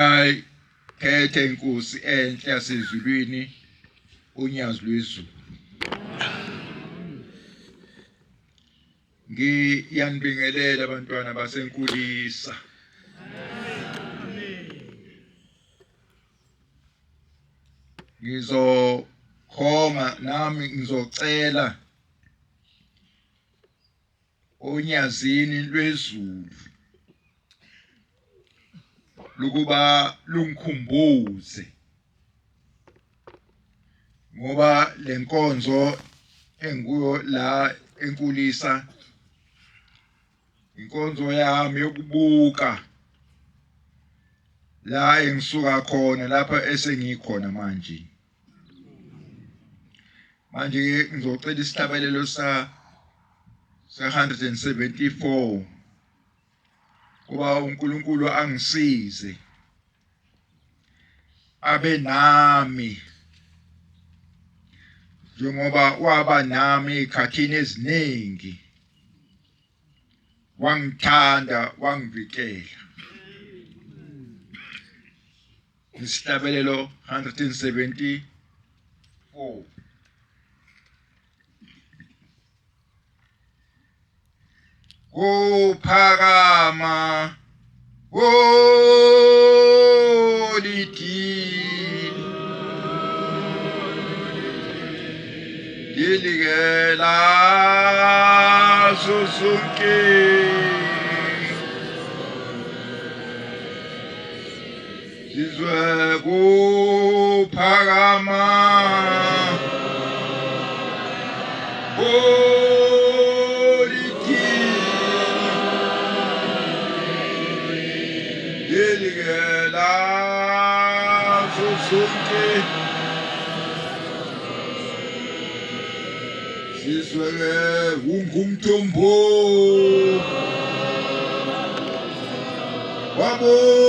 Hayi khethe inkosi enhle yasezulwini unyazi lwezulu. Ngiyanibingelela abantwana basenkulisa. Ngizokhonga nami ngizocela onyazini lwezulu lokuba lungikhumbuze ngoba lenkonzo enguyo la enkulisa inkonzo yami yokubuka la engisuka khona lapha esengikhona manje. Manje ke ngizocela isihlabelelo sa 174 kuba uNkulunkulu angisize abe nami njengoba waba nami ekhathini eziningi wangithanda wangivikela. Isihlabelelo 174. Kuphakama kolidili lilike lazo zonke Sizwe kuphakama Politiki Leli-ke lazo zonke Sizwe-ke ungumthombo Wabomileyo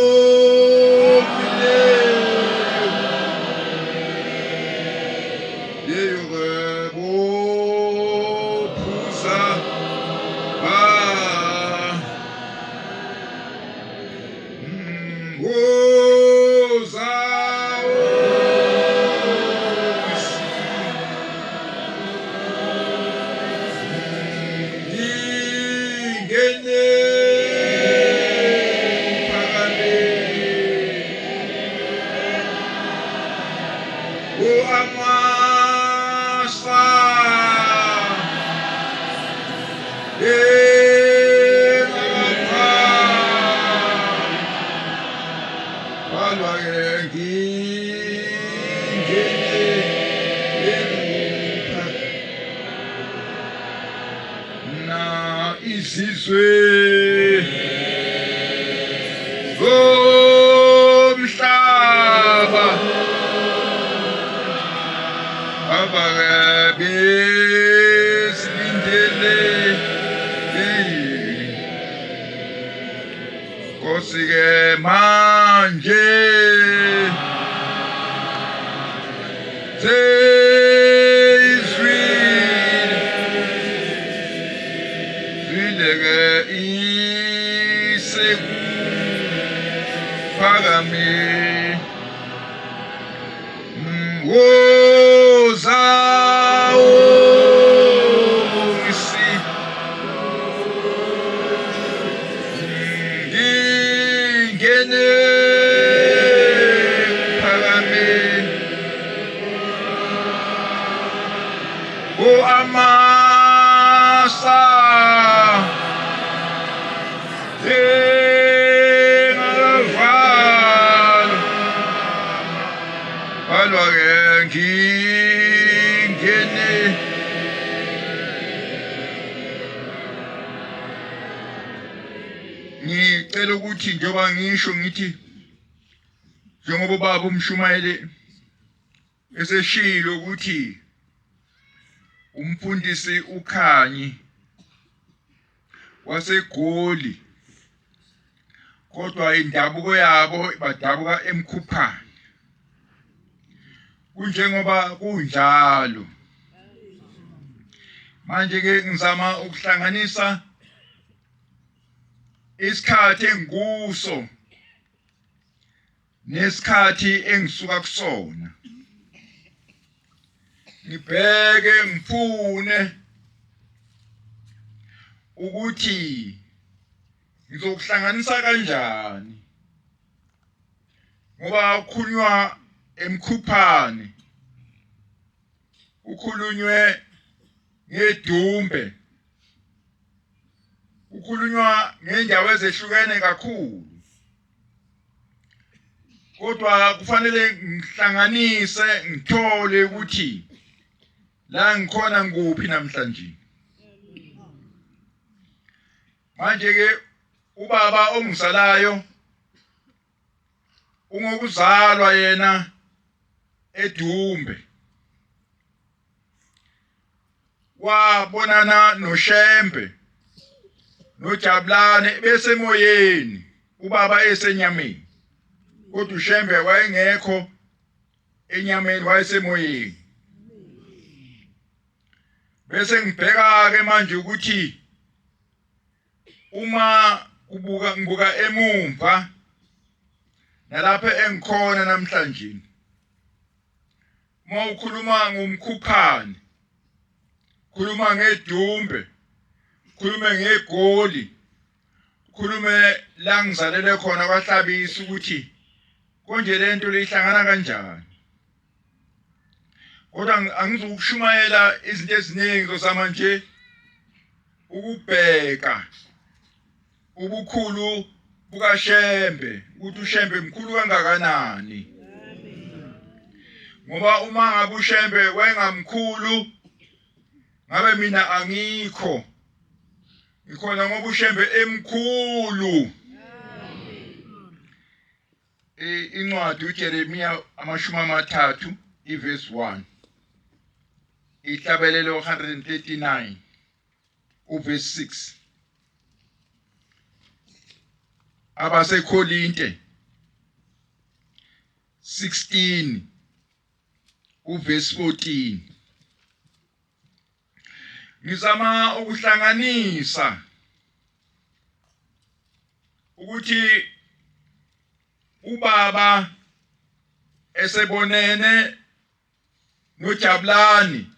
leyo ke bophuza ba woza Ngingene phakame uamasa engakapha balwa ke ngingene na izizwe zomhlaba abakabe silindele Nkosi ke manje seyizwile zwile-ke isekuphakame woza ungisi ngingene phakame uamasa engakavalwa valwa ke ngingene. Ngicela ukuthi njengoba ngisho ngithi njengoba ubaba umshumayeli eseshilo ukuthi umfundisi uKhanyi waseGoli kodwa indabuko yabo badabuka eMkhuphane kunjengoba kunjalo manje ke ngizama ukuhlanganisa isikhathi engikuso. Nesikhathi engisuka kusona ngibheke ngifune ukuthi ngizokuhlanganisa kanjani ngoba kukhulunywa emkhuphane kukhulunywe ngedumbe kukhulunywa ngendawo ezehlukene kakhulu kodwa kufanele ngihlanganise ngithole ukuthi la ngikhona ngikuphi namhlanje. Manje ke ubaba ongisalayo ungokuzalwa yena eDumbe wabonana noShembe noJabulane besemoyeni ubaba esenyameni kodwa uShembe wayengekho enyameni wayesemoyeni. Bese ngibheka ke manje ukuthi uma kubuka ngibuka emumva nalapha engikhona namhlanje Uma ukhuluma ngomkhuphane, khuluma ngedumbe, khulume ngegoli, khulume la ngizalelwe khona kwaHlabisa ukuthi konje lento leyihlangana kanjani. Kodwa angizukushumayela izinto eziningi ngizozama nje ukubheka ubukhulu bukaShembe ukuthi uShembe mkhulu kangakanani ngoba uma ngabe uShembe wayengamkhulu ngabe mina angikho ngikhona ngoba uShembe emkhulu. Incwadi uJeremiya 30 iverse 1 ihlabelelo 139 uverse 6 abaseKholinte 16 uverse 14. Ngizama ukuhlanganisa ukuthi ubaba esebonene noJabulani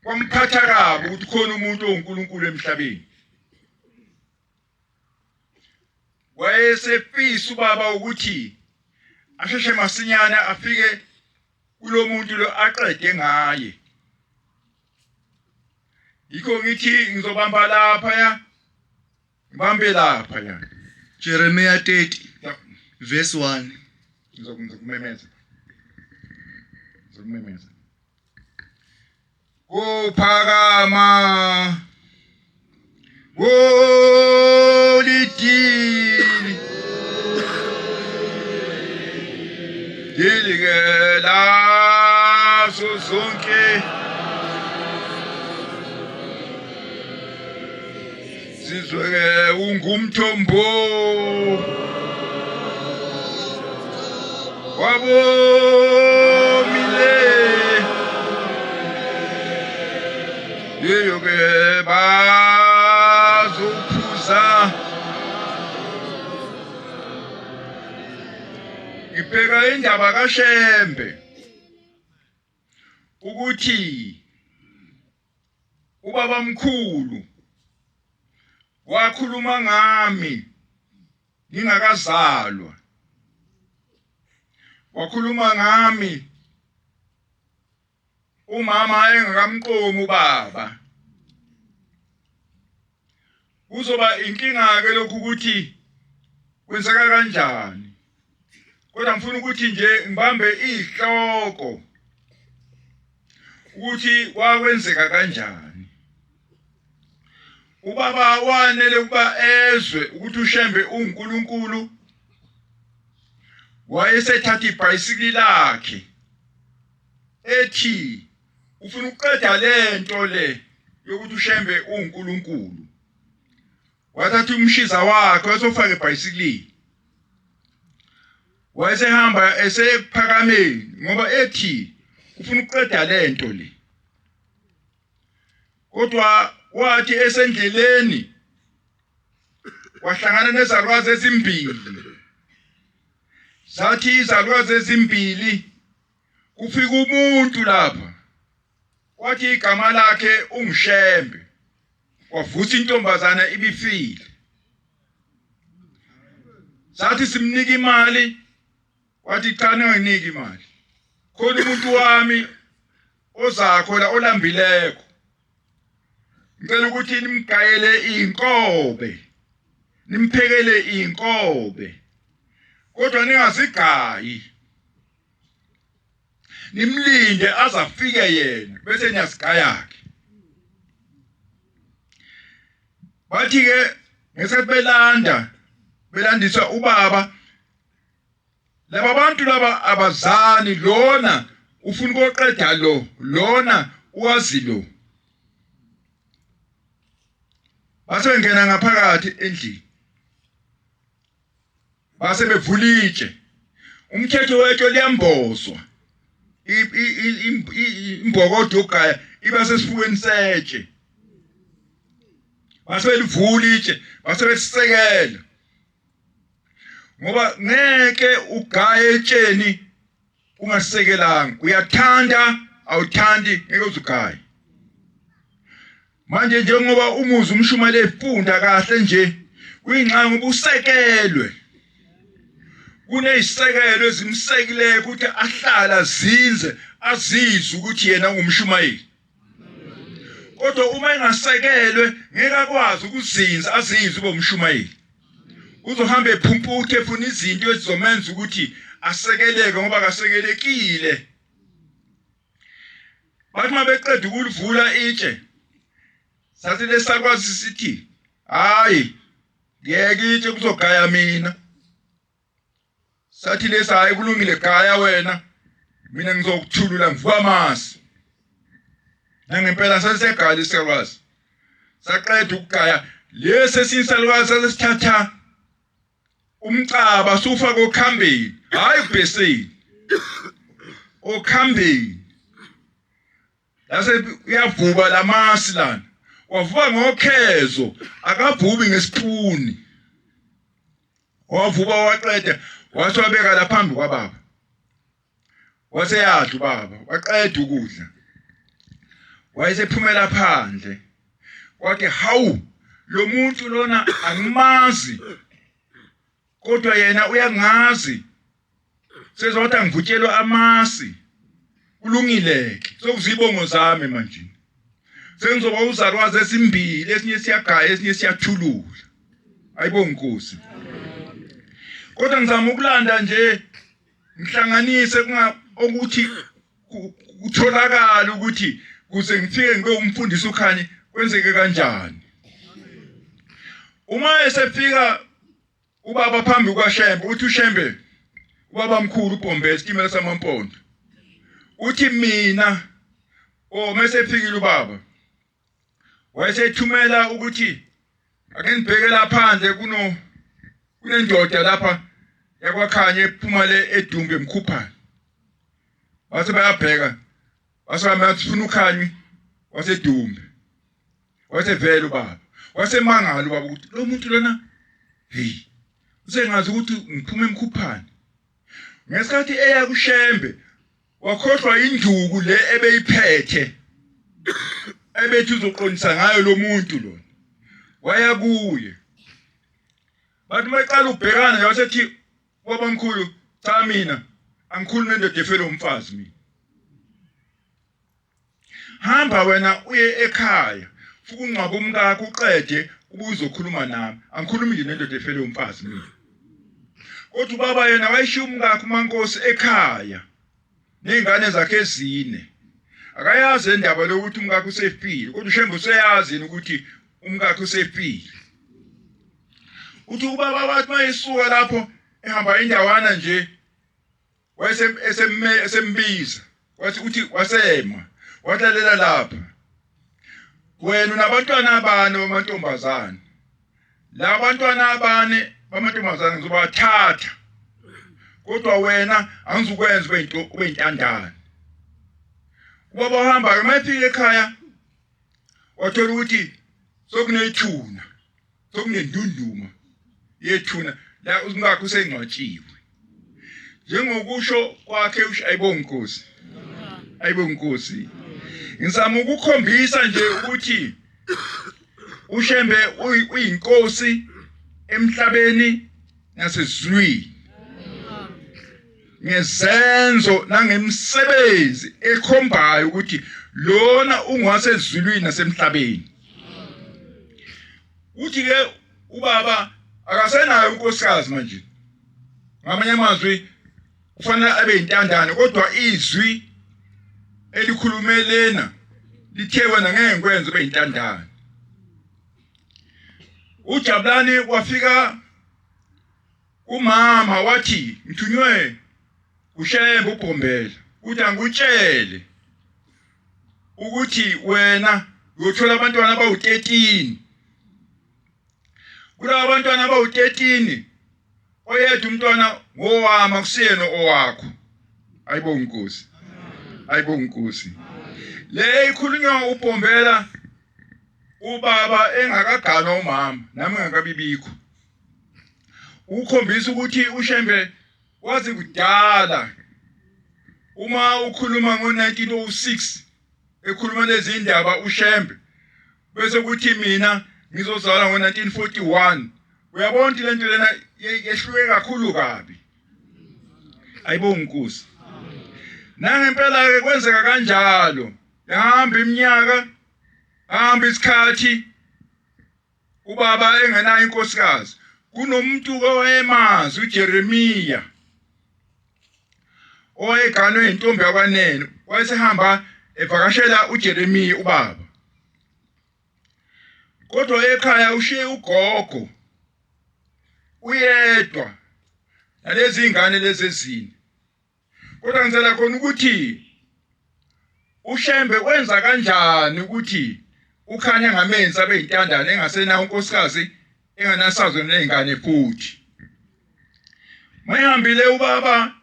kwamphatha kabi ukuthi khona umuntu onguNkulunkulu emhlabeni. Wayesefisa ubaba ukuthi asheshe masinyane afike kulomuntu lo aqede ngaye. Yikho ngithi ngizobamba lapha ya ngibambe lapha ya. Jeremiah 30 verse 1. Ngizokumemeza, ngizokumemeza. Kuphakama Wolidini Dilike lazo zonke Sizwe ungumthombo wabomile Yiyo ke bazophuza Ngibheka indaba kaShembe ukuthi Ubabamkhulu wakhuluma ngami ngingakazalwa. Wakhuluma ngami umama engakamqomi ubaba. Kuzoba inkinga ke lokhu ukuthi kwenzeka kanjani. Kodwa ngifuna ukuthi nje ngibambe izihloko ukuthi kwakwenzeka kanjani. Ubaba wanele ukuba ezwe ukuthi uShembe uNkulunkulu wayesethatha ibhayisikili lakhe ethi ufuna ukuqeda lento le yokuthi uShembe uNkulunkulu. Wathatha umshiza wakhe wasofaka ebhayisikilini wayesehamba esephakameni ngoba ethi ufuna ukuqeda lento le. Kodwa wathi esendleleni wahlangana nezalukazi ezimbili. Sathi izalukazi ezimbili kufika umuntu lapha wathi igama lakhe unguShembe wavusa intombazana ibifile. Sathi simnika imali wathi cha ninganginiki imali khona umuntu wami ozakho la olambileko ngicela ukuthi nimgayele inkobe nimphekele inkobe kodwa ningazigayi nimlinde azafike yena bese niyasigaya ke bathi ke ngesikhathi belanda belandiswa ubaba Laba bantu laba abazani lona ufuna ukoqeda lo lona wazi lo. Base bengena ngaphakathi endlini. Base bevula itshe. Umthetho wetshe liyambozwa. Imbokodo yokugaya iba sesifubeni setshe. Base belivula itshe, base belisekela. Ngoba ngeke ugaye etsheni ungasekelanga uyathanda awuthandi ngeke uzugaye manje njengoba umuzi umshumayeli efunda kahle nje kuyinxa ngoba usekelwe kunezisekelo ezimsekileyo ukuthi ahlala azinze azizwe ukuthi yena ungumshumayeli kodwa uma engasekelwe ngeke akwazi ukuzinza azinze ube umshumayeli uzohamba ephumputhe efuna izinto ezizomenza ukuthi asekeleke ngoba akasekelekile bathi uma beqeda ukulivula itshe sathi lesakwazi sithi hayi ngeke itshe kuzogaya mina Sathi lesi hayi kulungile gaya wena mina ngizokuthulula ngivuka amasi. Nangempela sasegaya isalukazi. Saqeda ukugaya lesi esinye isalukazi sasesithatha umcaba sufaka okhambeni hayi ubheseni okhambeni lase uyavuba lamasi lana wavuba ngokhezo akavubi ngesipuni Wavuka waqeda wathi wabeka la phambi kwababa. Waseyadla ubaba waqeda ukudla. Wayesephumela phandle. Wathi hawu lo muntu lona angimazi kodwa yena uyangazi. Sezothi angivutshelwa amasi. Kulungile-ke sokuzibongo zami manje. Sengizoba uzalwazi esimbili esinye siyagaya esinye siyathulula. Ayibonga Nkosi. Kodwa ngizama ukulanda nje ngihlanganise kunga ukuthi kutholakala ukuthi kuze ngifike ngibe umfundisi ukhanye kwenzeke kanjani. Uma esefika Ubaba phambi kwaShembe uthi uShembe ubaba mkhulu uBhombe isitimela samampondo. Uthi mina oh mase efikile ubaba wayesethumela ukuthi ake ngibheke laphandle kuno kunendoda lapha yakwakhanya ephuma le edumbe emkhuphane. Base bayabheka base bathi sifuna ukhanywe wasedumbe. Wasevele ubaba. Wasemangala ubaba ukuthi lo muntu lona hey usengazi ukuthi ngiphuma emkhuphane. Ngesikhathi eya kuShembe wakhohlwa induku le ebeyiphethe ebethi uzoqondisa ngayo lo muntu lona. Waya kuye. Bathi maqala ukubhekana nje wasethi babamkhulu cha mina angikhulumi nendoda efele umfazi mina. Hamba wena uye ekhaya fuka ungcwaba umkakho uqede ubuye uzokhuluma nami. Angikhulumi nje nendoda efele umfazi mina. Kodwa ubaba yena wayeshiya umkakhe uMaNkosi ekhaya nezingane zakhe ezine. Akayazi indaba lokuthi umkakhe usefile kodwa uShembe useyazi yena ukuthi umkakhe usefile. Uthi ubaba wathi mayesuka lapho ehamba indawana nje wayesembiza wathi uthi wasema wahlalela lapha wena unabantwana abane bamantombazane la bantwana abane bamantombazane ngizobathatha kodwa wena angizukwenza ube into ube intandane ubaba wahamba ke mayefika ekhaya wathola ukuthi sokunethuna sokunendunduma yethuna la umkakhe usengcwatshiwe. Njengokusho kwakhe usho ayibonga inkosi. Ayibonga inkosi. Ngizama ukukhombisa nje ukuthi uShembe uyinkosi emhlabeni nasezulwini ngezenzo nangemisebenzi ekhombayo ukuthi lona ungwasezulwini nasemhlabeni. Uthi ke ubaba akasenayo unkosikazi manje. Ngamanye amazwi kufanele abe intandane kodwa izwi elikhulume lena lithe wena ngeke ngikwenze ube intandane. UJabulani wafika kumama wathi ngithunywe uShembe uBhombela uthi angikutshele ukuthi wena uyothola abantwana abawu-13. Kulaba bantwana abawu-13 oyedwa umntwana ngowami akusiyena owakho. Ayibo Nkosi, ayibo Nkosi. Le ikhulunywa uBhombela ubaba engakaganwa umama nami ngakabibikho, ukukhombisa ukuthi uShembe wazi kudala. Uma ukhuluma ngo-1906 ekhuluma lezi ndaba uShembe, bese kuthi mina ngizozalwa ngo-1941, uyabona ukuthi lento lena yehluke kakhulu kabi. Ayibonga inkosi. Nangempela ke kwenzeka kanjalo, yahamba iminyaka, hamba isikhathi, ubaba engenayo inkosikazi. Kunomuntu owayemazi uJeremiya owayeganwe intombi yakwanene, wayesehamba evakashela uJeremiya ubaba, kodwa ekhaya ushiye ugogo uyedwa nalezi ingane lezi ezine. Kodwa ngicela khona ukuthi uShembe wenza kanjani ukuthi ukhanya ngamenzi abe yintandane engasenawo unkosikazi enganasazo nezingane futhi. Mayihambile ubaba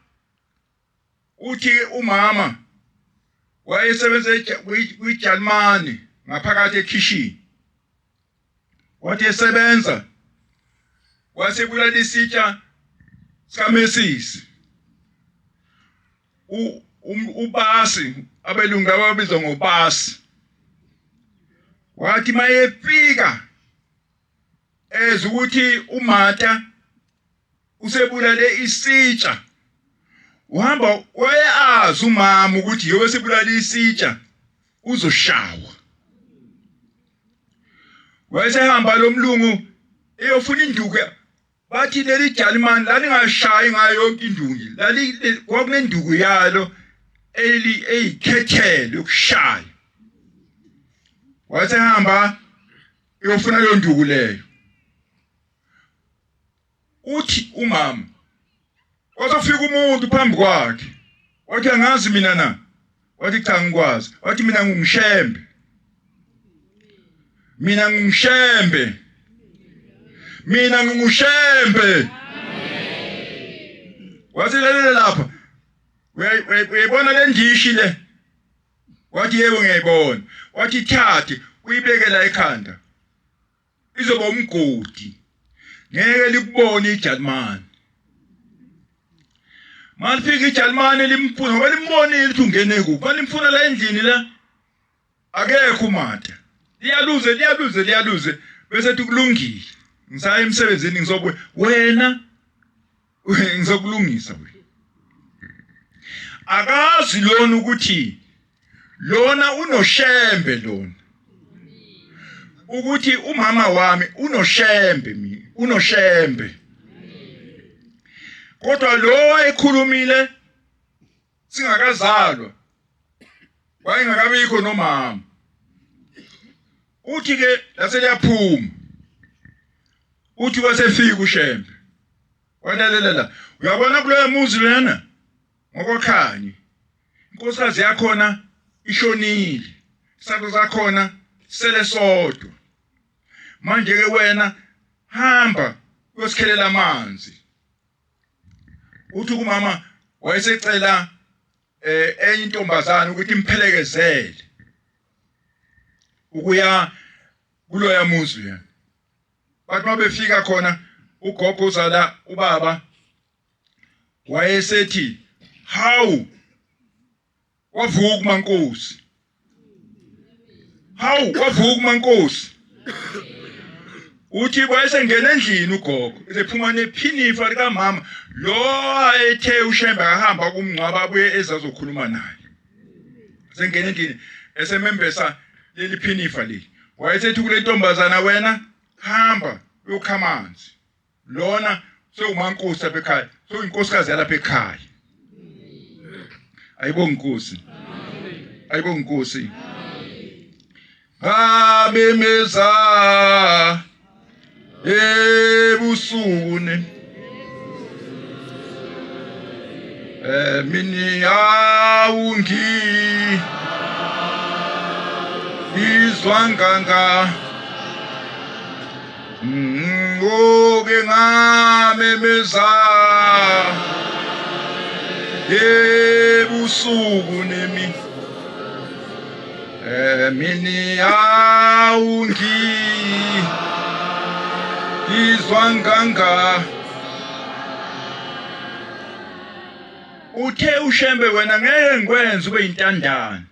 uthi umama wayesebenza kwiJalimani ngaphakathi ekhishini. Wathi esebenza wasebulala isitsha sikaMesisi. Ubasi abelungu ababizwa ngobasi. Wathi mayefika ezwa ukuthi uMata usebulale isitsha, uhamba wayeazi umama ukuthi yobe sebulale isitsha uzoshawa. Wayesehamba lo mlungu eyofuna induku. Bathi leli jalimani lalingashayi ngayo yonke induku, lali kwakunenduku yalo eli eyikhethelo yokushaya. Wayesehamba eyofuna leyo nduku leyo. Uthi umama kwasofika umuntu phambi kwakhe, wathi angazi mina na, wathi cha ngikwazi, wathi mina ngingishembe, mina ngingishembe, mina ngingushembe. Wathi lalela lapha, uyayibona le ndishi le? Wathi yebo ngiyayibona. Wathi thathe uyibeke la ekhanda, izoba umgodi, ngeke likubone iJalimane. Malifika iJalimane limfuna ngoba limbonile ukuthi ungene kuphi, balimfuna la endlini la akekho uMata. Liyaluze liyaluze liyaluze bese ethi kulungile, ngisaya emsebenzini ngizobuya wena ngizokulungisa wena. Akazi lona ukuthi lona unoshembe lona, ukuthi umama wami unoshembe, mina unoshembe. Kodwa lo wayekhulumile singakazalwa, wayengakabikho nomama. Uthi ke lase liyaphuma, uthi wasefika uShembe walalela la, uyabona kuloyo muzi lena ngokwakhanye inkosikazi yakhona ishonile, isandla sakhona sele sodwa. Manje ke wena hamba uyosikhelela amanzi. Uthi kumama wayesecela enye intombazana ukuthi imphelekezele ukuya kuloya muzi yena. Bathi mabefika khona ugogo uzala ubaba. Wayesethi hawu wavuka umankosi, hawu wavuka umankosi. Uthi wayesengena endlini ugogo esephuma nephinifa likamama lo ayethe uShembe akahamba kumngcwaba abuye ezazokhuluma naye. Sengena endlini esemembesa leli phinifa leli. Wayesethi kule ntombazana, wena hamba uyokha amanzi, lona sewumankosi lapha ekhaya, sewuyinkosikazi yalapha ekhaya. Ayibonga inkosi, ayibonga inkosi. Ngamemeza ebusuku ne emini awungi izwa nganga Ngoke ngamemeza ebusuku nemi emini awungi izwa nganga. Uthe uShembe, wena ngeke ngikwenze ube intandane,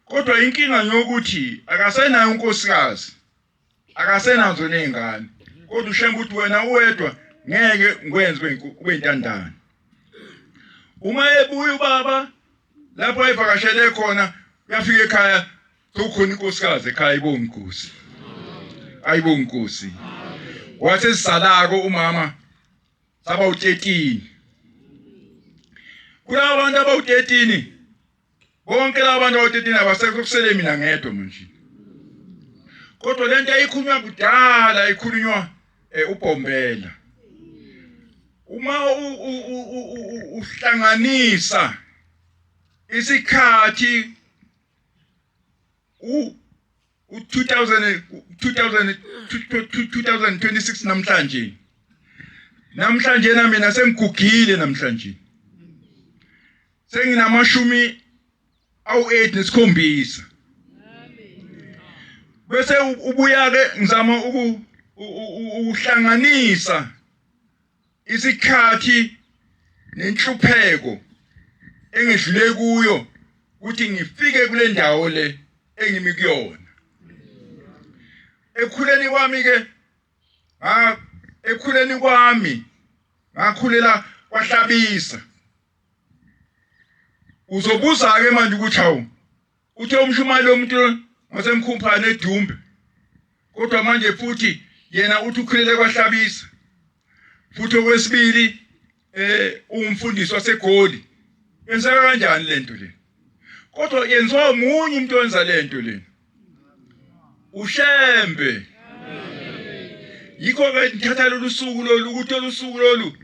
kodwa inkinga yokuthi akasenayo unkosikazi, akasenazo nezingane, kodwa uShembe uthi wena uwedwa ngeke ngikwenze ube intandane. Uma ebuya ubaba lapho ayivakashele khona, uyafika ekhaya sekukhona inkosikazi ekhaya. Ayibonga inkosi, ayibonga inkosi. Wathi esisalako umama saba u13 kulabo bantu abawu-13, bonke laba bantu abawu-13 abasekho, kusele mina ngedwa manje. Kodwa lento ayikhulunywa kudala, ikhulunywa uBhombela. Uma uhlanganisa isikhathi u 2000 2000 2026 namhlanje, namhlanje na mina sengigugile, namhlanje senginamashumi awu-8 nesikhombisa, bese ubuya ke ngizama ukuhlanganisa isikhathi nenhlupheko engidlule kuyo ukuthi ngifike kule ndawo le engimi kuyona. Ekukhuleni kwami ke, ha, ekukhuleni kwami ngakhulela kwaHlabisa. Uzobuza ke manje ukuthi hawu, uthe umshumayeli womuntu wasemkhuphane eDumbe, kodwa manje futhi yena uthi ukhulele kwaHlabisa, futhi okwesibili ungumfundisi waseGoli. Yenzeka kanjani lento le? Kodwa yenziwa omunye umuntu owenza lento le, uShembe. Yikho ke ngithatha lolu suku lolu ukuthi lolu suku lolu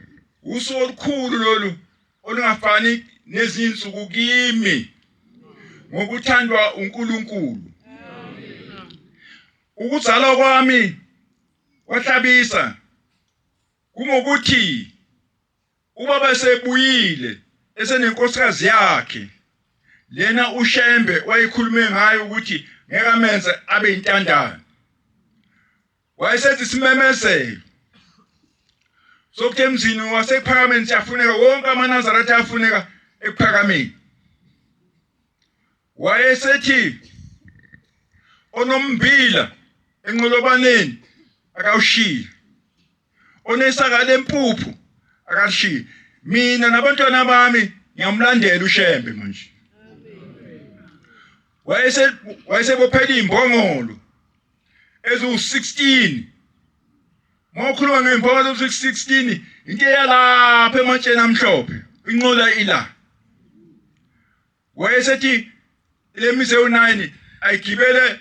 usuku olukhulu lolu olungafani nezinsuku kimi ngokuthandwa uNkulunkulu. Ukuzalwa kwami kwaHlabisa kungokuthi ubaba esebuyile esenenkosikazi yakhe lena uShembe wayekhulume ngayo ukuthi ngeke amenze abe intandane, wayesethi isimemezelo sokuthi emzini waseKuphakameni siyafuneka, wonke amaNazaretha afuneka eKuphakameni. Wayesethi onommbila enqolobaneni akawushiye, onesaka lempuphu akalishiye. Mina nabantwana bami ngiyamlandela uShembe manje. Wayesebophela izimbongolo eziwu-16. Uma ukhuluma ngey'mbongolo eziwu-16, into eyalapha ematsheni amhlophe, inqola ila. Wayesethi le mizi ewu-9 ayigibele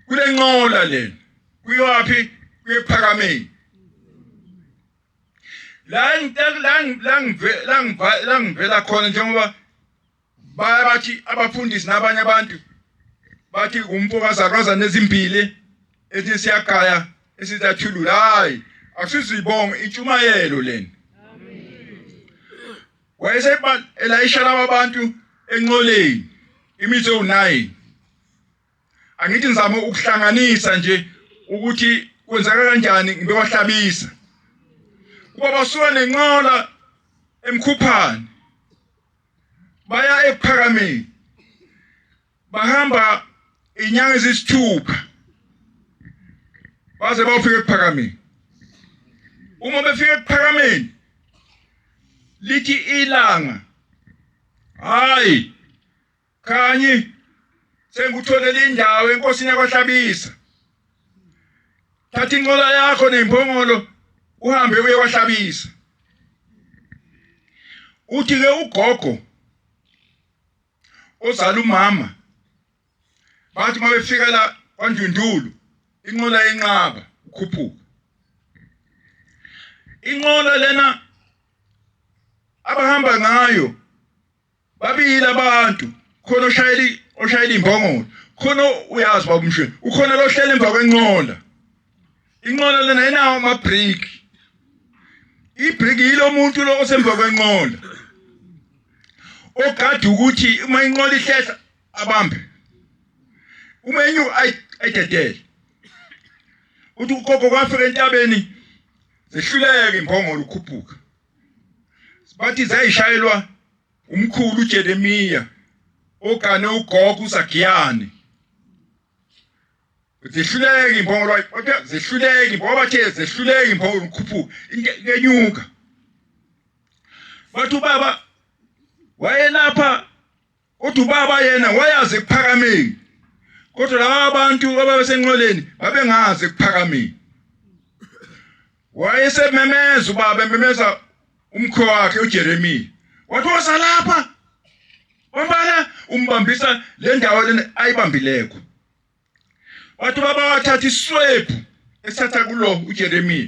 kule nqola lena, kuyowaphi? KuyePhakameni. La la ngivela khona, njengoba baya bathi abafundisi nabanye abantu bathi umfokazakazana ezimbili ethi siyagaya esizathulula, hayi, akusizibongo, intshumayelo lena. Wayeseba elayisha laba bantu enqoleni imithi ewu-9. Angithi ngizama ukuhlanganisa nje ukuthi kwenzeka kanjani ngibe kwaHlabisa. Kuba basuka nenqola. emkhuphane baya ekuphakameni bahamba inyanga ezisithupha baze bawufika ekuphakameni. Uma befika ekuphakameni lithi ilanga, hayi Khanyi, sengikutholele indawo enkosini yakwaHlabisa. Thatha inqola yakho nembongolo uhambe uye kwaHlabisa. Uthi ke ugogo ozala umama bathi uma befika la kwaNdundulu inqola yenqaba ukhuphuka. Inqola lena abahamba ngayo Babili abantu khona oshayela oshayela imbongolo khona uyazi baba umshweni ukhona lohlele emva kwenqola inqola lena inawo ama break ibreak yilo muntu lo osemva kwenqola ogada ukuthi uma inqola ihlehla abambe uma enyuka ayidedele uthi ugogo kwafika entabeni zehluleka imbongolo ukhuphuka bathi zayishayelwa umkhulu uJeremiya ogane ugogo uZagiyane zehluleka imbongolo kodwa zehluleka imbongolo bathe zehluleka imbongolo ukhuphuka kenyuka bathi ubaba wayelapha Kodwa ubaba yena wayazi ekuphakameni. Kodwa laba abantu ababesenqoleni babengazi ekuphakameni. Wayesememeza ubaba ememeza umkho wakhe uJeremiya. Wathi woza lapha. Wambala umbambisa le ndawo lena ayibambileko. Wathi ubaba wathatha iswebhu esithatha kulo uJeremiya.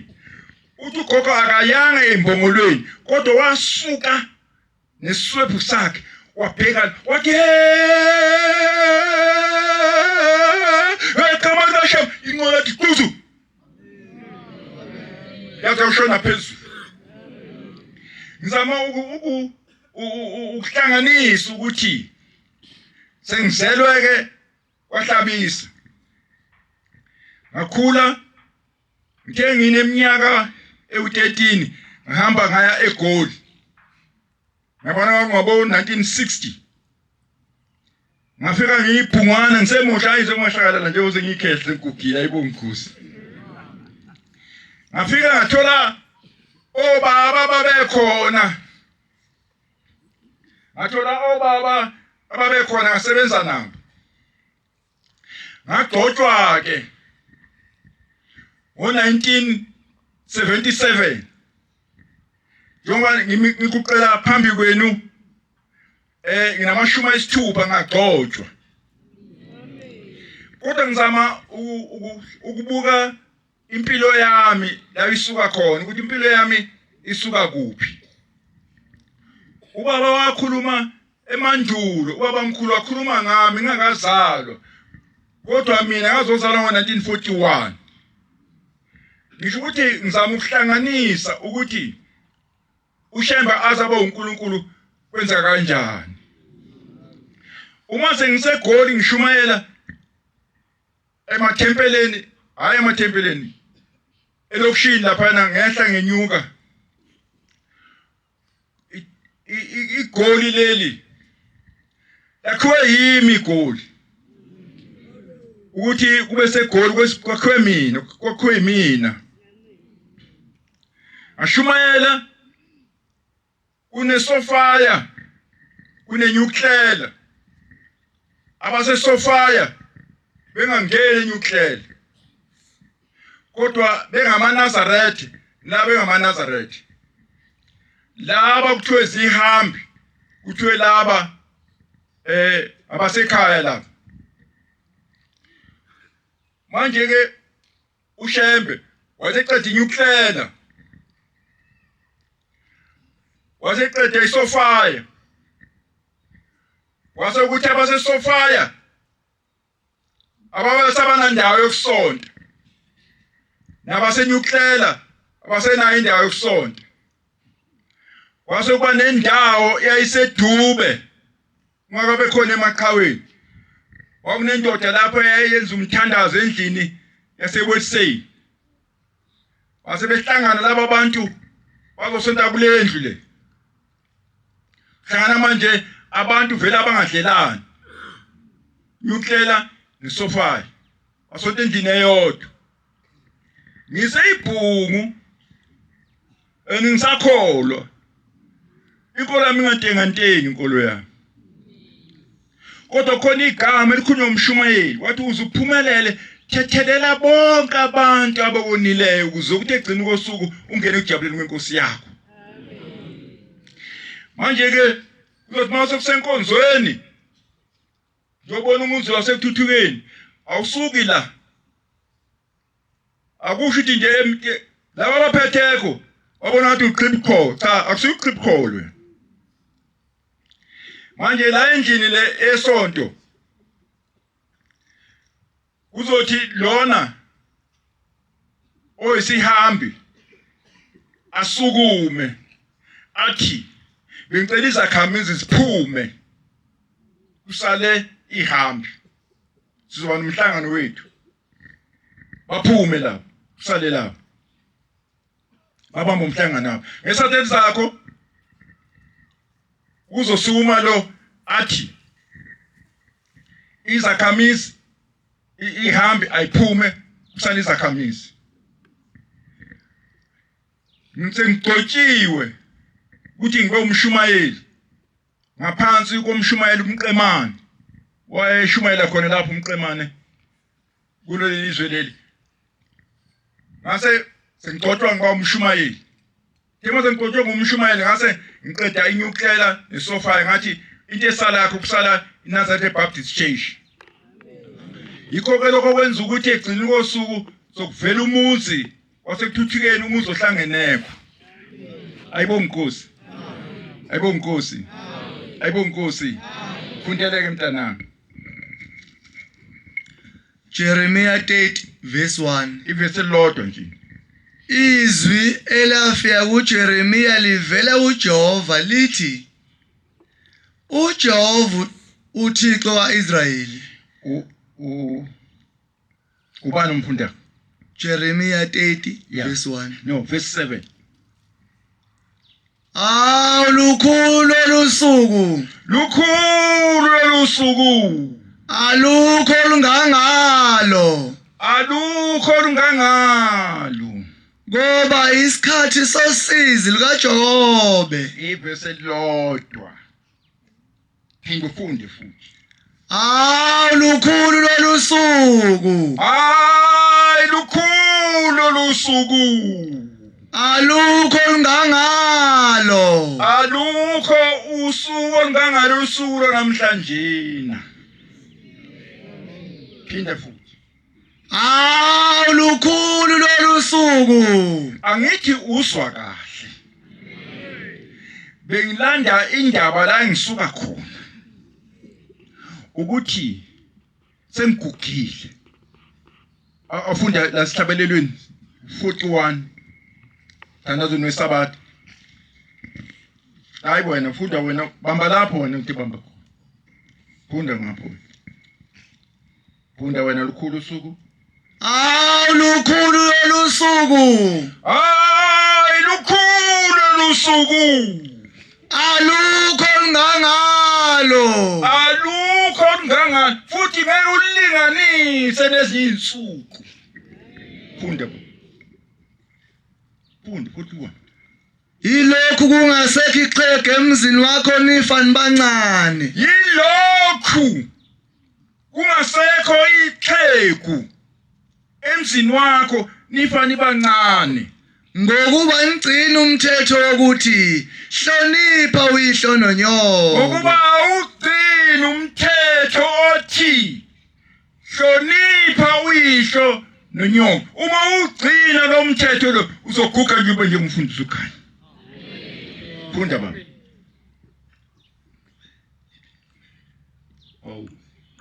Uthi ugogo akayanga embongolweni kodwa wasuka neswebhu sakhe wabheka wathi hey qhama kashem inqola yathi kuzu yaze ushona phezulu. Ngizama ukuhlanganisa ukuthi sengizelwe ke kwaHlabisa ngakhula. Ngithe ngineminyaka ewu-13 ngihamba ngaya eGoli. Ngabona ngabo 1960. Ngafika ngiyiphungwana ngisemusha ayize ngingahlakalala nje uze ngiyikhehle ngigugile ayibo ngikhusi. Ngafika ngathola obaba babekhona. Ngathola obaba ababekhona ngasebenza nabo. Ngagcotshwa ke ngo-1977 njengoba ngikuqela phambi kwenu nginamashumi ayisithupha ngagcotshwa, kodwa ngizama ukubuka impilo yami la isuka khona ukuthi impilo yami isuka kuphi. Ubaba wakhuluma emandulo, ubaba mkhulu wakhuluma ngami ngingakazalwa, kodwa mina ngazozalwa ngo-1941. Ngisho ukuthi ngizama ukuhlanganisa ukuthi uShembe aze abe uNkulunkulu kwenza kanjani. Uma sengiseGoli ngishumayela emathempeleni, hayi emathempeleni, elokishini laphana ngehla ngenyuka igoli leli lakhiwe yimi igoli ukuthi kube segoli kwakhiwe mina kwakhiwe mina ashumayela kunesofaya kunenyuklela abasesofaya bengangeni enyuklela kodwa bengamaNazaretha la bengamaNazaretha laba kuthiwe zihambi kuthiwe laba abasekhaya laba. Manje ke uShembe wayeseqeda inyuklela waseqeda isofaya wase ukuthi abasesofaya ababesabanandawo yokusonta nabasenyuklela abasenayo indawo yokusonta kwase kuba nendawo eyayisedube Ungakabe khona emaqhaweni kwakunendoda lapho eyayenza umthandazo endlini yaseWesey. Base behlangana laba bantu bazosonta kule ndlu le. Hlangana manje abantu vele abangadlelani. Nyuklela nesofaya. Basonta endlini eyodwa. Ngiseyibhungu and ngisakholwa. Inkolo yami ingantengantengi inkolo yami. Kodwa khona igama elikhulunywa umshumayeli wathi uze uphumelele thethelela bonke abantu abakonileyo ukuze ukuthi egcini kosuku ungene ekujabuleni kwenkosi yakho. Manje ke kuzothi uma sekusenkonzweni Ngiyobona umuzi wasekuthuthukeni awusuki la akusho ukuthi nje laba abaphethekho wabona ngathi uqhibukho cha akusiyo uqhibukholwe manje la endlini le esonto kuzothi lona oyisihambi asukume athi bengicela izakhamizi ziphume kusale ihambi sizoba nomhlangano wethu baphume lapho kusale lapho babamba umhlangano apho ngesatheli sakho kuzosukuma lo athi izakhamizi ihambi ayiphume kusale izakhamizi ngigcotshiwe ukuthi ngibe umshumayeli ngaphansi komshumayeli umqemane wayeshumayela khona lapho umqemane kuleli lizwe leli ngase sengigcotshwa ngiba umshumayeli Njengoba sengigcotshwe ngumshumayeli ngase ngiqeda inyuklela nesofa ngathi into esalakho kusala iNazareth Baptist Church. Yikho ke lokho kwenza ukuthi egcina kosuku sokuvela umuzi wasekuthuthukeni umuzi ohlangeneko. Ayibonga Nkosi. Ayibonga Nkosi. Ayibonga Nkosi. Fundeleke mntanami. Jeremiya 30 verse 1. Ivesi elilodwa nje. Izwi elafika kuJeremiya livela kuJehova lithi, uJehova uThixo kaIsrayeli. Ubani umfunda? Jeremiya 30 verse 1. No, verse 7. Awu lukhulu lolusuku. Lukhulu lolusuku. Alukho olungangalo. Alukho olungangalo. Ngoba isikhathi sosizi lukaJobe. Ivesi elilodwa. Phinde ufunde futhi. Hawu lukhulu lolu suku. Hayi lukhulu lolu suku. Alukho olungangalo. Alukho usuku olungangalo usuku lwanamhlanje. Phinde futhi. Hawu lukhulu lolu suku. Angithi uzwa kahle. Bengilanda indaba la ngisuka khona. Ukuthi sengigugile. Afunda la sihlabelelweni 41. Thandazweni wesabatha. Hayi wena funda wena bamba lapho wena uthi bamba khona. Funda ngapho. Funda wena lukhulu usuku. Awu lukhulu lolu suku. Hayi lukhulu lolu suku. Alukho olungangalo. Alukho olungangalo futhi ngeke ulinganise nezinye izinsuku. Funda. Funda futhi wena. Yilokhu kungasekho ixhegu emzini wakho nifa nibancane. Yilokhu kungasekho ixhegu emzini wakho nifa nibancane. Ngokuba nigcina umthetho wokuthi hlonipha uyihlo nonyoko. Ngokuba awugcini umthetho othi hlonipha uyihlo nonyoko. Uma ugcina lo mthetho lo uzoguga nje ube njengomfundisi ukhanya. Funda baba. Awu.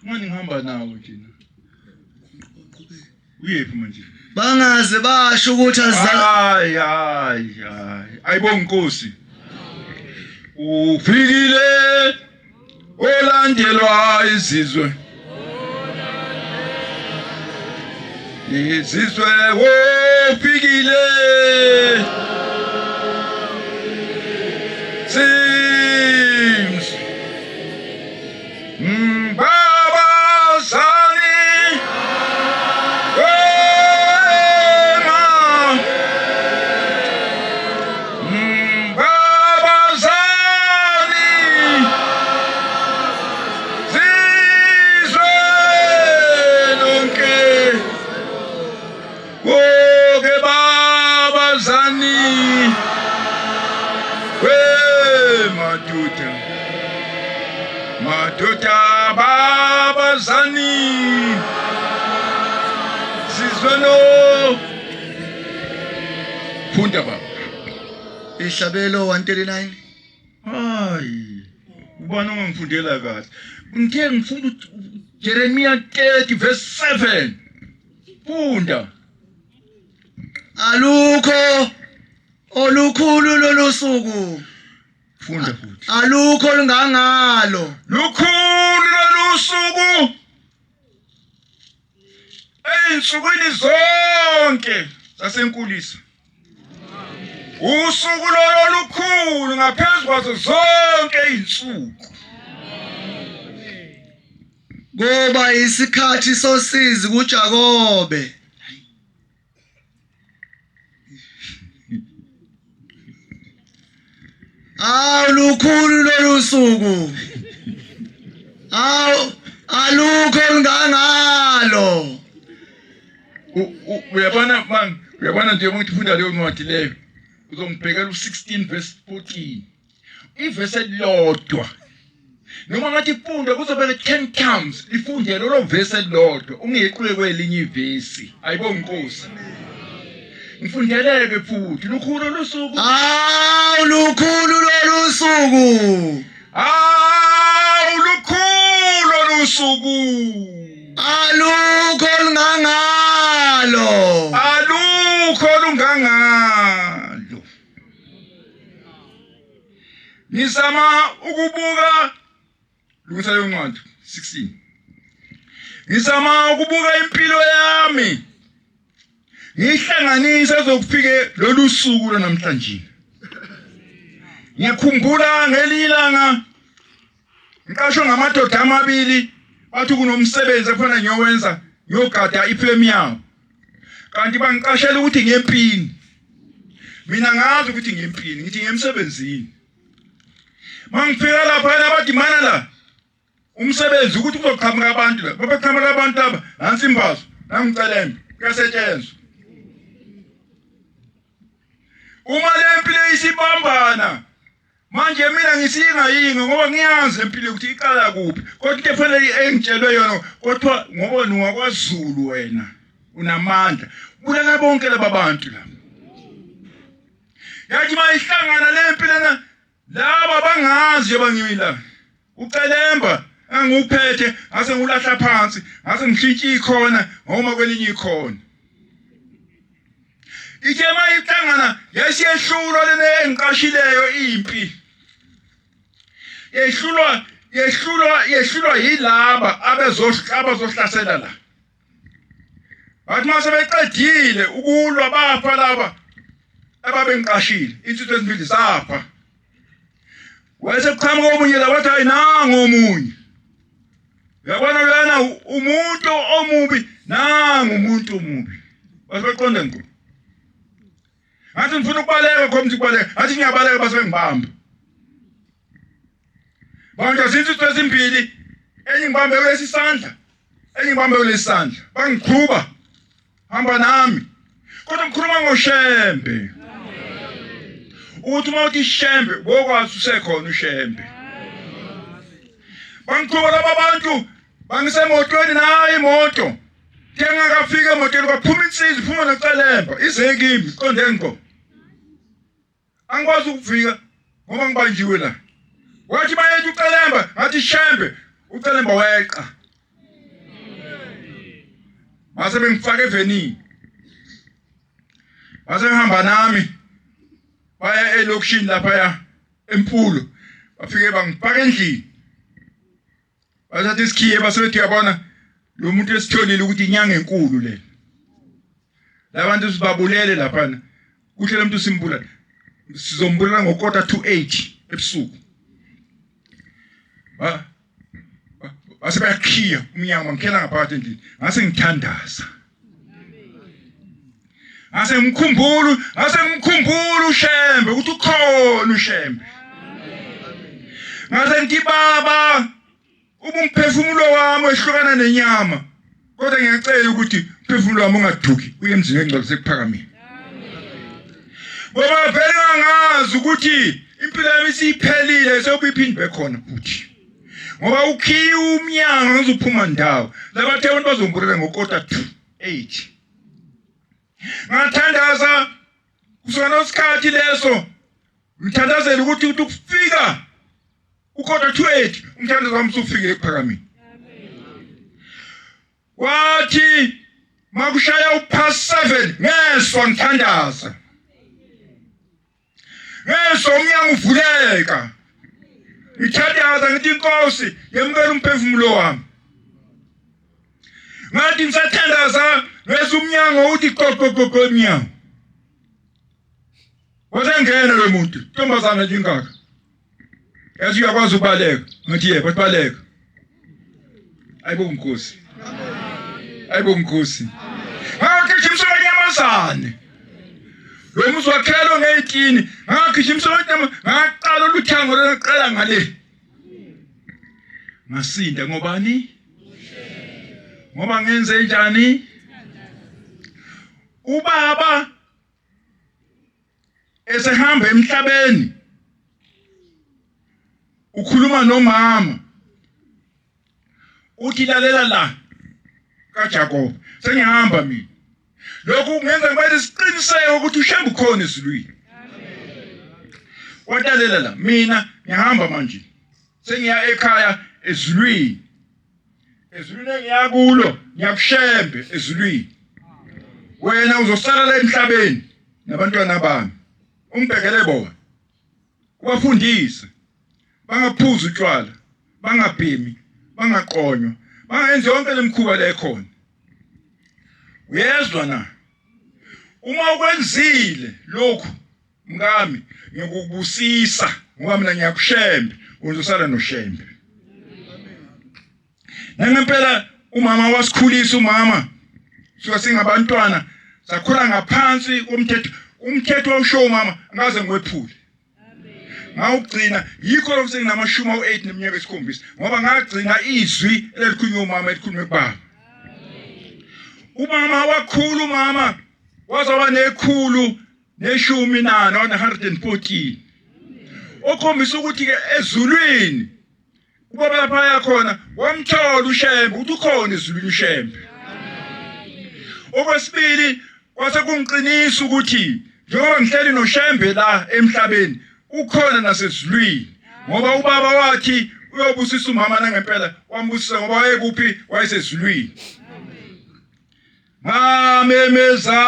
Manje ngihamba nawe nje. Uyephi manje? Bangaze basho ukuthi azange. Hayi hayi hayi. Ayibonga inkosi. Ufikile olandelwa izizwe. Izizwe wofikile. Babazani wema Babazani Sizwe lonke Woke babazani We madoda Madoda babazani Sizwe no Funda baba. Ihlabelo 139. Hayi. Ubani ongangifundela kahle? Ngithe ngifunda Jeremiah 30 verse 7. Funda. Alukho olukhulu lolu suku. Funda futhi. Alukho olungangalo. Lukhulu lolu suku. Eyinsukwini zonke zasenkulisa. Usuku lolo lukhulu ngaphezu kwazo zonke izinsuku. Koba isikhathi sosizi kuJakobe. Awu lukhulu lolu suku. Awu alukho olungangalo. Uyabona man, uyabona nje uma ngifunda leyo ncwadi leyo uzongibhekela u16 verse 14. Ivesi elilodwa. Noma ngathi ifunda kuzobe 10 times ifunde lolo vesi elilodwa ungequle kwelinye ivesi. Ayibonga inkosi. Ngifundeleke futhi lukhulu lusuku. Awu lukhulu lolu suku. Awu lukhulu lusuku. Alukho olungangalo. Alukho olungangalo. Ngizama ukubuka lungisa leyo ncwadi 16. Ngizama ukubuka impilo yami. Ngihlanganise ezokufike lolu suku lanamhlanje. Ngiyakhumbula ngelinye ilanga ngiqashwe ngamadoda amabili bathi kunomsebenzi ekufanele ngiyowenza ngiyogada ifemu yabo. Kanti bangiqashela ukuthi ngiyempini. Mina ngazi ukuthi ngiyempini, ngithi ngiyemsebenzini. Mangifika lapha bathi mana la umsebenzi ukuthi kuzoqhamuka abantu la babeqhamuka abantu laba nansi imbazo nangicelembe kuyasetshenzwa uma le mpi le isibambana manje mina ngisiyingayinga ngoba ngiyazi empilo ukuthi iqala kuphi kodwa into efanele engitshelwe yona kodwa ngoba ningakwaZulu wena unamandla bulala bonke laba bantu la yathi mayihlangana le mpi lena Laba bangazi njengoba ngimi la. Ucelemba engiwuphethe ngase ngiwulahla phansi, ngase ngishintsha ikhona ngoma kwelinye ikhona. Ithe mayihlangana yasiyehlulwa lena engiqashileyo impi. Yehlulwa yehlulwa yehlulwa yilaba abezohlasela la. Bathi uma sebeqedile ukulwa bafa laba ababengiqashile insizwa ezimbili zafa. Wayesekuqhamuka omunye la wathi hayi nangu omunye. Uyabona lana umuntu omubi nangu umuntu omubi. Basebeqonda ngqo. Ngathi ngifuna ukubaleka khona ukubaleka. Ngathi ngiyabaleka base bengibamba. Bantu izinsizwa ezimbili enye ngibambe kulesi sandla enye ngibambe kulesi sandla bangiqhuba hamba nami kodwa ngikhuluma ngoshembe ukuthi uma uthi shembe bokwazi usekhona ushembe bangiqhuba laba bantu bangisemotweni nayo imoto ngengakafika emotweni kwaphuma insizwa iphuma nocelemba ize kimi qonde ngqo angikwazi ukuvika ngoba ngibanjiwe la wathi bayethu ucelemba ngathi shembe ucelemba weqa base bengifaka evenini base behamba nami baya elokishini laphaya empulo bafike bangifaka endlini bathatha isikhiye base bethi uyabona lo muntu esitholile ukuthi inyanga enkulu le labantu sibabulele laphana kuhle lo muntu simbulala sizombulala ngokota to 8 ebusuku ba Base bayakhiya umnyango, bangikhela ngaphakathi endlini. Ngase ngithandaza. Ngase ngimkhumbula, ngase ngimkhumbula uShembe ukuthi ukhona uShembe. Ngase ngithi baba uma umphefumulo wami wehlukana nenyama kodwa ngiyacela ukuthi umphefumulo wami ungaduki uye emzini wengcwele sekuphakamile. Ngoba vele angazi ukuthi impilo yami isiphelile sekuyiphinde bekhona futhi. Ngoba ukhiye umnyango ngizophuma ndawo. Labathe abantu bazongibulela ngokota 2 8. Ngathandaza kusuka nosikhathi leso ngithandazela ukuthi uthi ukufika ukota 2 8 umthandazo wami usufikile ekuphakameni. Wathi makushaya upast 7 ngezwa ngithandaza. Ngezwa umnyango uvuleka. Ngithandaza ngithi inkosi yemukela umphefumulo wami. Ngathi ngisathandaza ngezwa umnyango uthi qoqo qoqo emnyango. Wasengena lo muntu, ntombazana nje ingaka. Yazi uyakwazi ukubaleka. Ngathi yebo, baleka. Ayibo Nkosi. Ayibo Nkosi. Ngagijimisa abanyamazane. Lo muzi wakhelwe ngeyitini. Ngagijimisa abanyama, ngaqala oluthango lwaqala ngale. Ngasinda ngobani? Ngoba ngenze njani? Ubaba esehamba emhlabeni ukhuluma nomama uthi lalela la kaJakobe sengihamba mina lokhu kungenza ngibe nesiqiniseko ukuthi uShembe ukhona ezulwini watalela la mina ngihamba manje sengiya ekhaya ezulwini ezulwini engiya kulo ngiyakushembe ezulwini wena uzosala la emhlabeni nabantwana bami umbhekele bona ubafundise bangaphuzi utshwala bangabhemi bangaqonywa bangenzi yonke lemikhuba le ekhona uyezwa na uma ukwenzile lokhu mkami ngikubusisa ngoba mina ngiyakushembe uzosala noshembe nangempela umama wasikhulisa umama suka singabantwana sakhula ngaphansi komthetho umthetho wawusho umama angaze ngiwephule ngawugcina yikho lokho senginamashumi awu-8 neminyaka esikhombisa ngoba ngagcina izwi elalikhulunywe umama elikhulunywe kubaba umama wakhula umama waze waba nekhulu neshumi nane 114 okhombisa ukuthi ke ezulwini ubaba lapha yakhona wamthola uShembe ukuthi ukhona ezulwini uShembe okwesibili kwase kungiqinisa ukuthi njengoba ngihleli noShembe la emhlabeni ukhona nasezulwini ngoba ubaba wathi uyobusisa umama nangempela wambusisa ngoba wayekuphi wayesezulwini Ngamemeza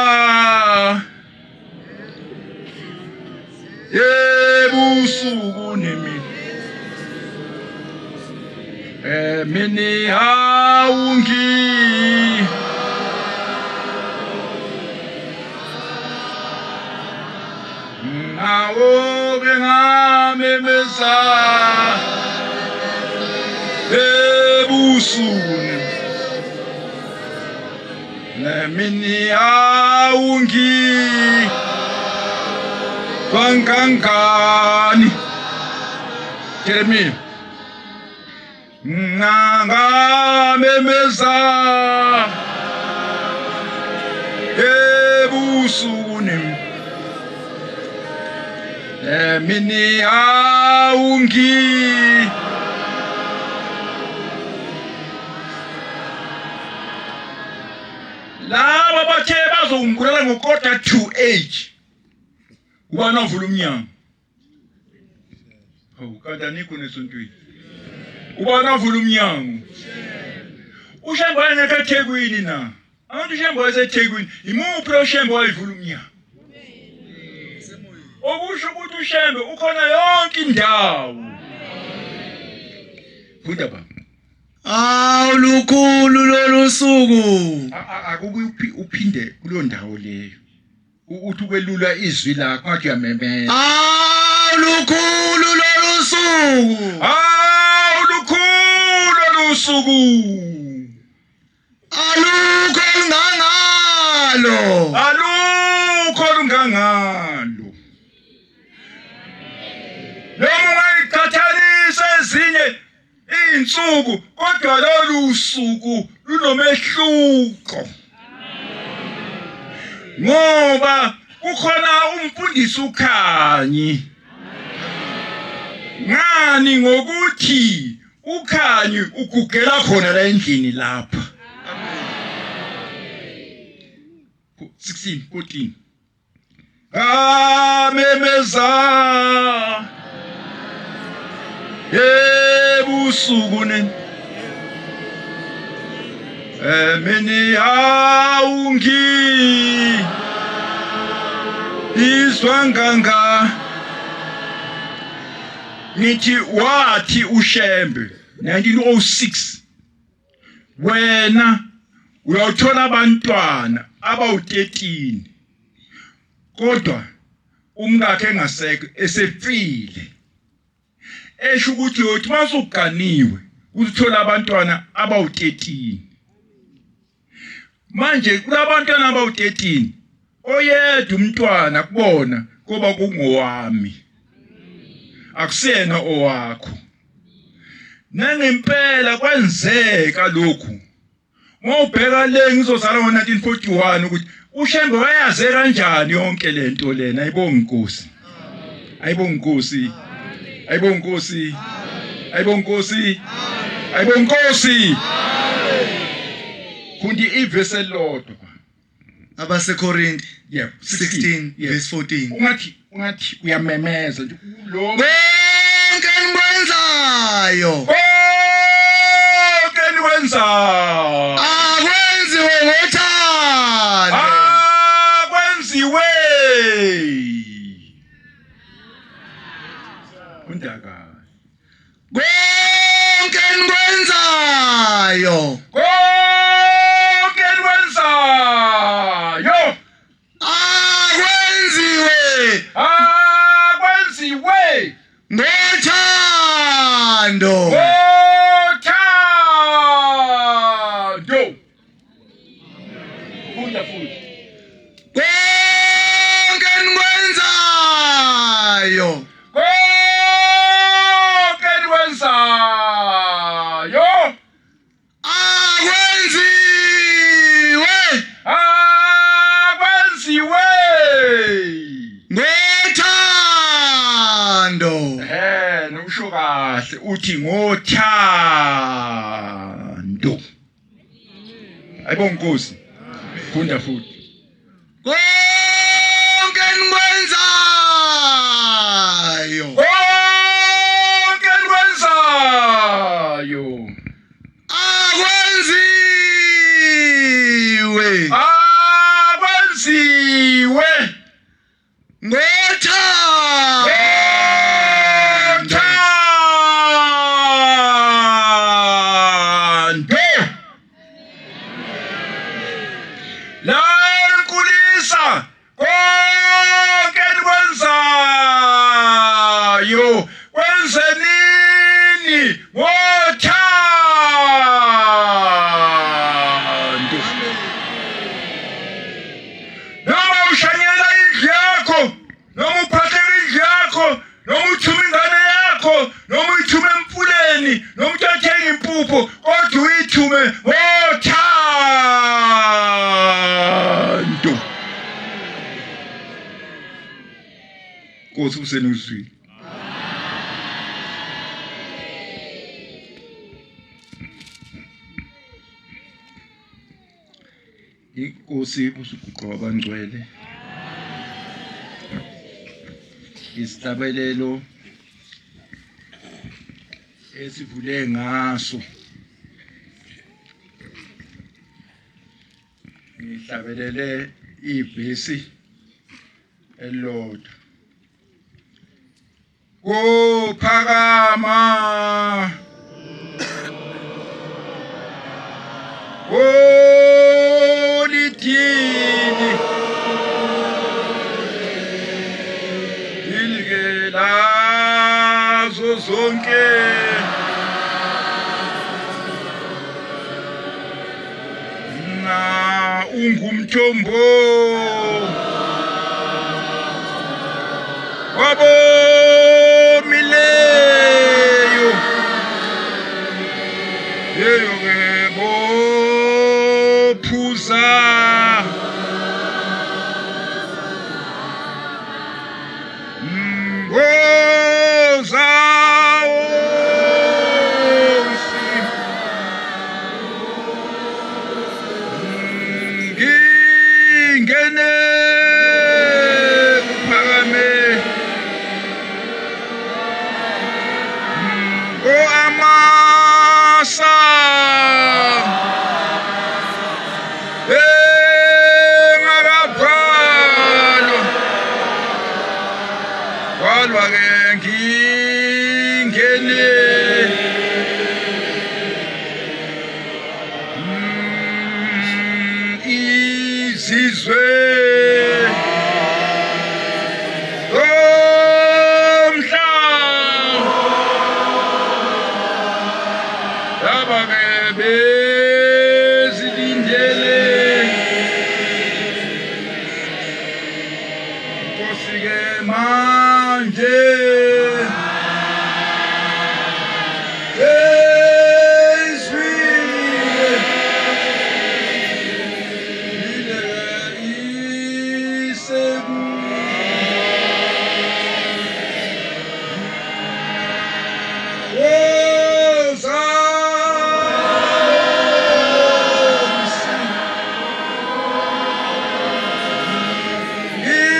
ebusuku nemini emini awungi Ngawoke ngamemeza ebusuku nemini awungi kangangani Jeremiah Ngangamemeza ebusuku nemini awungi laba bathe bazongibulala ngokota to 8 ubani avula umnyango Hawu kanti anikho nesontweni. Ubani avula umnyango? UShembe wayengekho eThekwini na? Abantu uShembe wayeseThekwini. Imuphi lo Shembe wayevula umnyango? Okusho ukuthi uShembe ukhona yonke indawo. Funda baba. Awu lukhulu lolu suku. Akubuye uphinde kuleyo ndawo leyo. Uthi ukwelula izwi lakho ngathi uyamemeza. Awu lukhulu lolu suku. Awu lukhulu lolu suku. suku Alukho olungangalo. Alukho olungangalo. Noma ungayiqhathanisa ezinye izinsuku kodwa lolu suku lunomehluko. Ngoba kukhona umfundisi uKhanyi. Ngani ngokuthi uKhanyi ugugela khona la endlini lapha. 16 14 Amemeza ebusuku ne emini awungi izwa nganga ngithi wathi uShembe 1906 wena uyawuthola abantwana abawu-13 kodwa umkakhe engasekho esefile esho ukuthi uyothi uma usuganiwe uzithola abantwana abawu-13 manje kulabantwana abawu-13 oyedwa umntwana kubona koba kungowami akusiyena owakho nangempela kwenzeka lokhu Mawubheka le ngizozalwa ngo-1941 ukuthi uShembe wayaze kanjani yonke lento lena ayibonga inkosi. Ayibonga inkosi. Ayibonga inkosi. Ayibonga inkosi. Ayibonga inkosi. Kundi ivesi elilodwa. AbaseKorinte Yebo, 16 Yebo. verse 14. Ungathi ungathi uyamemeza nje lo Konke enikwenzayo konke enikwenzayo akwenziwe ngothando. akwenziwe undaka Konke enikwenzayo konke enikwenzayo akwenziwe akwenziwe ngothando. ngothando funda futhi Konke enikwenzayo konke enikwenzayo akwenziwe akwenziwe ngothando. Eh nokusho kahle uthi ngothando. Ayibonga Nkosi. Funda futhi. Konke enikwenzayo Konke enikwenzayo akwenziwe akwenziwe ngothando. Ngothando. La enkulisa konke enikwenzayo kwenzenini ngothando. Noma ushanyela indlu yakho, noma uphahleka indlu yakho, noma uthuma ingane yakho, noma uyithume emfuleni, noma uthathenga impuphu, kodwa uyithume ngothando. Nkosi usenuzwile. Inkosi usuguqa wabangcwele. Isihlabelelo esivule ngaso ngihlabelele ivesi elilodwa Kuphakama Kolithini Ilike lazo zonke Ungumthombo wabomileyo yeyo ke bophuza Ngingene kuphakame o amasa engakabhalwa kwalwa ke ngingene Izizwe zomhlaba laba ke bezilindele Nkosi ke manje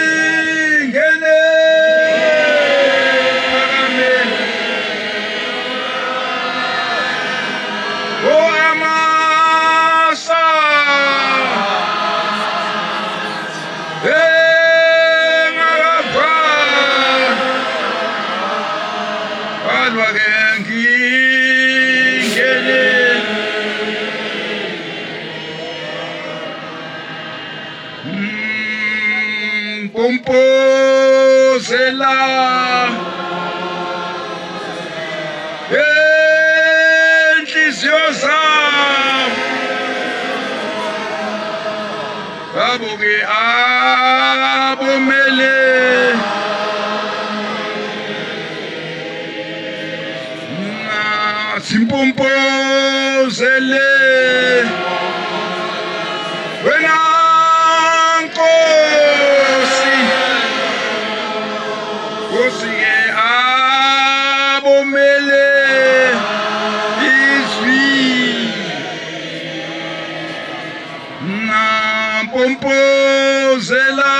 Ingene phakame o amasa engakabha balwa ke ngingene Mpompozela enhliziyo zabo babo ke abomele Simpompozele wena Nkosi Nkosi ke abomele izwi Nampompozela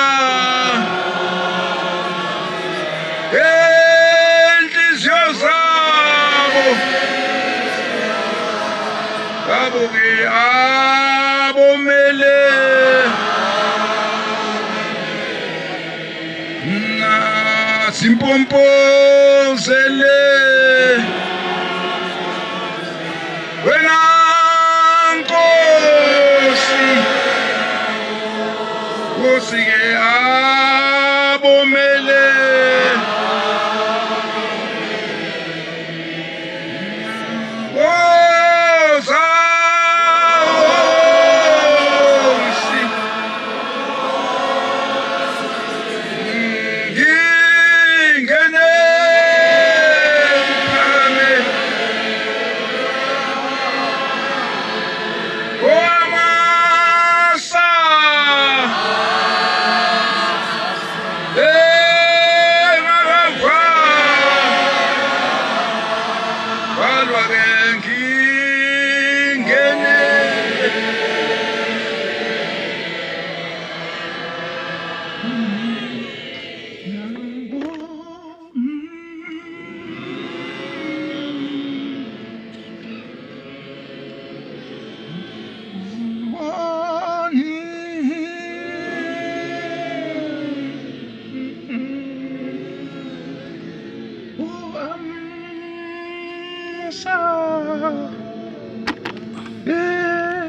enhliziyo zabo babo ke abomele Simpompozele.